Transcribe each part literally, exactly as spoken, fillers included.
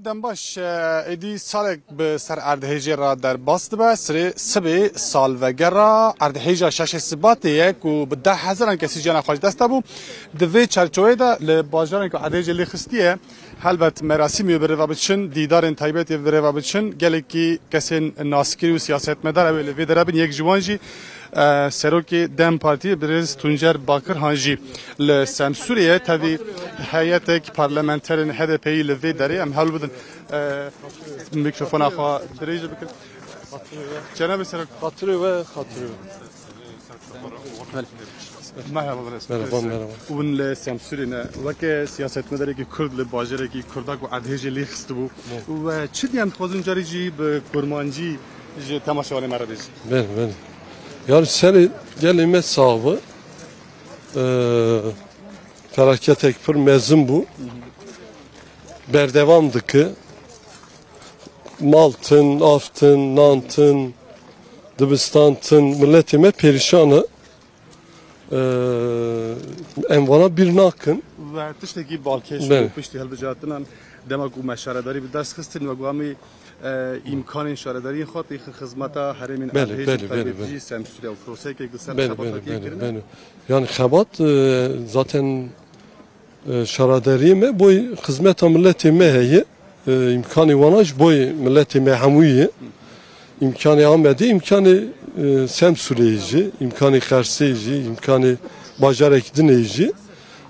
Dembaş, e, êdî salek bi ser erdhêjê re derbas dibe. Sirê sibê salvegera erdhêja şeşê Sibatê ye ku bi deh hezaran kesî jiyana xwe ji dest de bû. Di vê çerçoveyê de li bajarên ku erdhêjê lê xistiye, helbet merasîmê bi rêve biçin, dîdarên taybetê bi rêve biçin, gelekî kesên naskirî û siyasetmedar ew ê li vê derê bin. Yek ji wan jî, e, serokê dem Partiyê birêz Tuncer Bakirhan jî li Semsûrê ye. Tevî heyetek parlamenterên H D P'yî li vê derê. Em hewl bidin, e, mikrofona xwe dirêj bikin. Cenabê Serok. Xatirê we, xatirê we. Merhaba, birêz. Merhaba, merhaba. Hûn li Semsûrê ne. Weke siyasetmederekî Kurd li bajarekî Kurda ku erdhêjê lê xistibû. Evet. We çi diyan dixwazin carî jî bi kurmancî ji temaşevanê me re bêjî? Belê, belê. Yani serê gelê me sax be. Ee, felaketek pir mezin bû. Berdewam dike. Mal tin, av tin, nan tin, dibistan tin. Miletê me perîşan e. Ee, em vana bîr nakin. Ve tiştekî balkêş Belê. Bû piştî hilbijartinan dema ku me şaredarî bi dest xistin, we ku em ê, e, îmkanên şaredariyê xwe têxin xizmeta herêmên Belê, erdhêjî, belê, belê, taybetî belê. Jî Semsûrê û proseyekê li ser Belê, xebata belê, tê belê, kirin. Belê. Yani xebat, e, zaten, e, şaredariyê me boy xizmeta miletê me heye. E, îmkanê wana ji boy miletê me hemû ye. Îmkanê Amedê, îmkanê, e, Semsûrê jî, îmkanê Qersê jî, îmkanê bajarek dinê jî.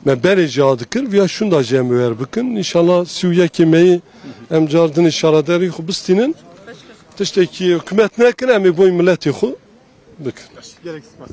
Me berê jî a dikir, viya şûnda jî em wer bikin. Înşallah sî û yekê meyê em car dinê şaredarî xwe bistînin. Tiştekî hikûmet nekin, em ê boy miletê xwe bikin. Gelek spas.